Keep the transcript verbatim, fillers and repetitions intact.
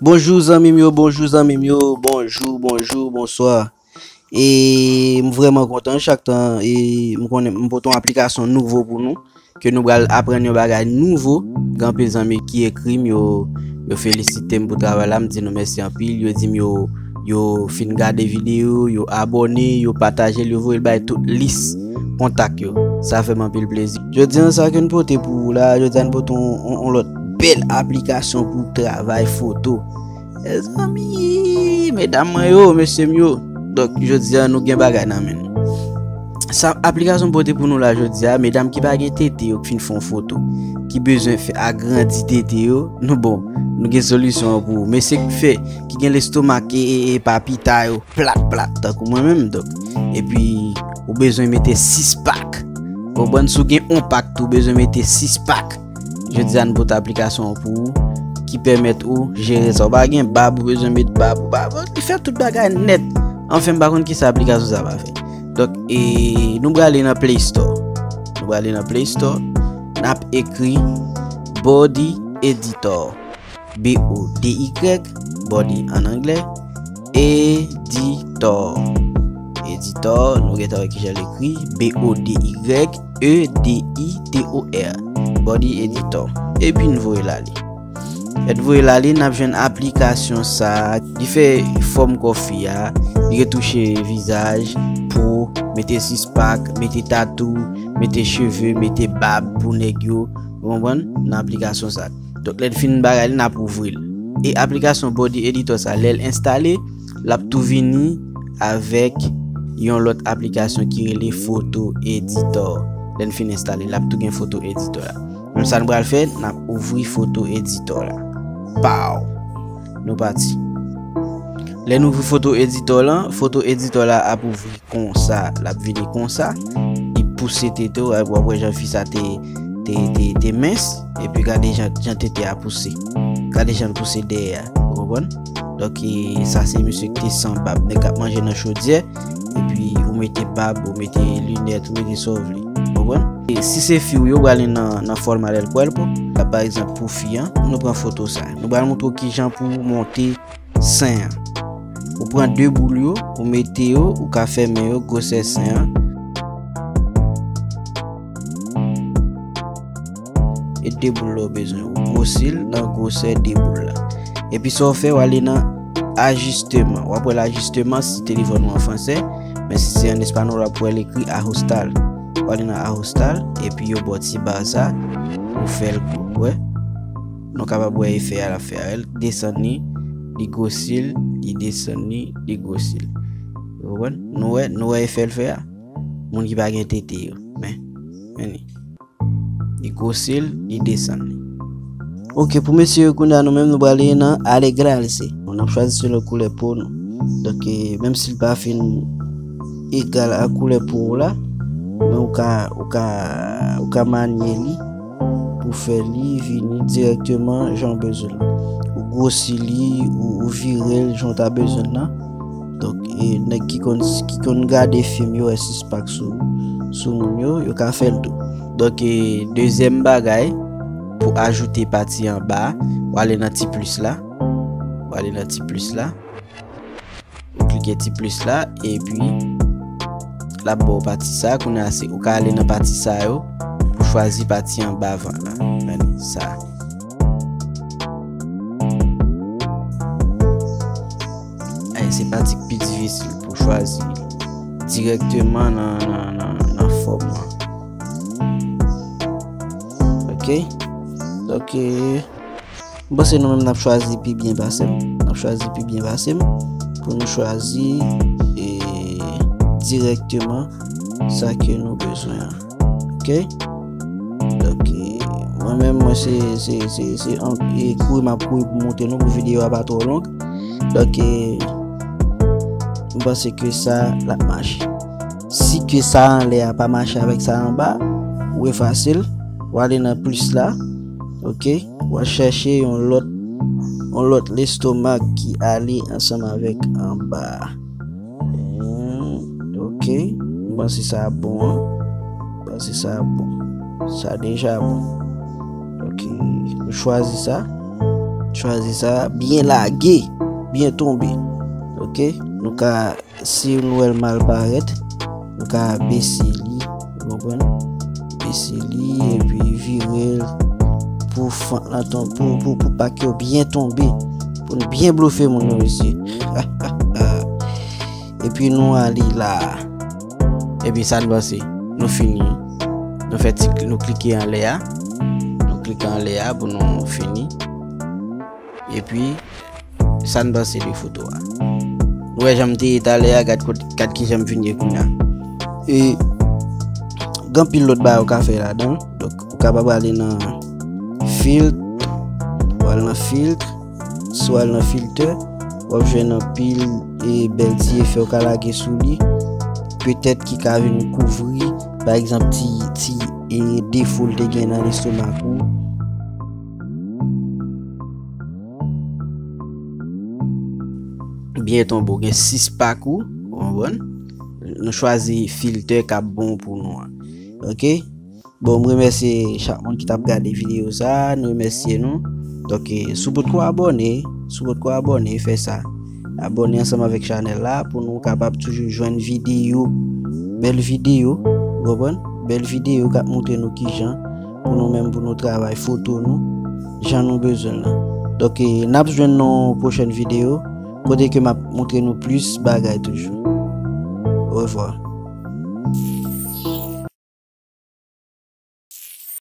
Bonjou zanmi m yo, bonjou zanmi m yo, bonjou, bonjou, bonswa. E m vrèman kontan chak tan e m konnen m pote yon aplikasyon nouvo pou nou ke nou pral aprann yon bagay nouvo. Gen anpil zanmi ki ekri m, yo yo felisite m pou travay la, m di nou mèsi anpil. Yo di m yo yo fin gade videyo, yo abòne, yo pataje l, yo voye l bay tout lis kontak yo. Sa fè m anpil plezi. Jodi a sa ke n pote pou ou la, jodi a n pote yon, yon, yon lòt bèl aplikasyon pou travay foto. Mezanmi, medam mwen yo, mesye m yo. Donk, jodi a nou gen bagay nan men nou. Sa aplikasyon pote pou nou la jodi a, medam ki pa gen tete yo ki fin fè yon foto, ki bezwen fè agrandi tete yo, nou bon, nou gen solisyon an pou ou. Mesye ki fè, ki gen lestomak e, e, e papita yo plat plat tankou mwen menm, donk. Epi, ou bezwen mete sis pak. Konprann, si w gen yon pak tou, ou bezwen mete sis pak. Jodi a n pote aplikasyon an pou ou ki pèmèt ou jere sa. Ou pa gen bab, ou bezwen met bab, ou pa, li fè tout bagay nèt. Anfen, m pa konn kisa aplikasyon sa va fè. Donk, e, nou prale nan Play Store. Nou prale nan Play Store, n ap ekri Body Editor. B O D Y, Body an anglè, Editor. Editor, nou gentan wè kijan l ekri, B O D Y E D I T O R. Body Editor. Epi n voye l ale. Lè n voye l ale, n ap jwenn aplikasyon sa a. Li fè fòm kò fi a, li retouche vizaj, po, mete sis pak, mete tatou, mete cheve, mete bab pou nèg yo. Ou konprann? Nan aplikasyon sa a. Donk, lè n fin bagay li, n ap ouvri l. E aplikasyon Body Editor sa, lè l enstale, l ap tou vini avèk yon lòt aplikasyon ki rele Photo Editor. Lè n fin enstale, l ap tou gen Photo Editor la. Menm sa n pral fè, n ap ouvri Photo Editor la. Pow! Nou pati. Lè n ouvri Photo Editor la, Photo Editor la ap ouvri konsa, l ap vini konsa. Li pouse tete w, w ap wè jan fi sa te, te, te, te mens, epi gade jan, jan tete a pouse. Gade jan l pouse dèyè a, ou konprann? Donk, e, sa se misye ki te san bab, nèg k ap manje nan chodyè, epi ou mete bab, ou mete linèt, ou mete sa w vle, ou konprann? E si se fi w ye, ou prale nan, nan fòma lè l kwè l pou, pa egzanp, pou fi an, nou pran foto sa. Nou pral montre w kijan pou w monte sen an. Ou pran de boul yo, ou mete yo, ou ka fèmen yo, gwosè sen an. E de boul la w bezwen, ou gwosi l nan gwosè de boul la. Epi sa w fè, w ale nan ajisteman. W ap wè l ajisteman si telefòn ou an fransè, men si se an espanyòl, w ap wè l ekri ajustar. W ale nan ajustar, epi yo ba w ti ba sa, ou fè l gwo, w wè. Nou kapab wè efè a l ap fè a, l desann li, li gwosi l, li desann li, li gwosi l. Ou konprann? Nou wè, nou wè efè l fè a? Moun ki pa gen tete yo. Men, men li. Li gwosi l, li desann li. Ok, pou mesye yo kounye a nou menm nou prale nan alegrarse. Bon, n ap chwazi selon koulè po nou. Donk, e, menm si l pa fin egal a koulè po w la, men ou ka, ou ka, ou ka manye li pou fè li vini dirèkteman jan w bezwen l. Ou gwosi li, ou, ou vire l jan w ta bezwen l lan. Donk, e, nèg ki konn, ki konn gade fim, yo wè sis pak sou, sou moun yo, yo ka fè l tou. Donk, e, dezyèm bagay, pou ajoute pati anba, w ale nan ti plis la. W ale nan ti plis la. Ou klike ti plis la, epi l ap ba w pati sa. Kounye a, se ou ka ale nan pati sa yo pou chwazi pati anba van la. Gade sa. Ay, se pati k pi difisil pou chwazi dirèkteman nan, nan, nan, nan fòm nan. Ok? Donk, e, m panse nou menm n ap chwazi pi byen pase m. N ap chwazi pi byen pase m pou nou chwazi, e, dirèkteman sa ke nou bezwen an. Ok? Donk, e, mwen menm, mwen se, se, se, se an, e, kouri m ap kouri pou montre nou pou videyo a pa twò long. Donk, e, m panse ke sa l ap mache. Si ke sa anlè a pa mache avèk sa anba, ou efase l, ou ale nan plis la, ok? W ap chèche yon lòt, yon lòt lestomak ki ale ansanm avèk anba a. Hmm, ok, m panse sa ap bon an. M panse sa ap bon. Sa deja bon. Ok, nou chwazi sa. Chwazi sa, byen lage, byen tonbe. Ok, nou ka, si nou wè l mal parèt, nou ka bese li, ou konprann? Bese li, epi vire l pou fant lan tonbe, pou, pou, pou pak yo byen tonbe, pou n byen blofe moun yo, mesye. Epi nou ale la. Epi sa n panse, nou fini. Nou fè ti, nou klike anlè a. Nou klike anlè a pou nou fini. Epi sa n panse de foto a. Nou wè jan m te ye talè a, gad kot, gad kijan m vin ye kounye a. E gen anpil lòt bagay ou ka fè ladan l. Donk ou kapab ale nan filtre, ou al nan filtre, si w al nan filtre, w ap jwenn anpil e bèl ti efè ou ka lage sou li. Petèt ki ka vin kouvri, pa egzanp, ti, ti e defo l te gen nan lestomak ou. Byen tonbe, ou gen sis pak ou, ou konprann? Nou chwazi filtè k ap bon pou nou an. Ok? Bon, m remèsye chak moun ki t ap gade videyo sa a, n remèsye nou. Donk, eh, si w potko abòne, si w potko abòne, fè sa. Abòne ansanm avèk chanèl la pou nou kapab toujou jwenn videyo, bèl videyo, ou konprann? Bèl videyo k ap montre nou kijan pou nou menm, pou nou travay foto nou, jan nou bezwen l lan. Donk, eh, n ap jwenn nan yon pwochèn videyo, kote ke m ap montre nou plis bagay toujou. Orevwa.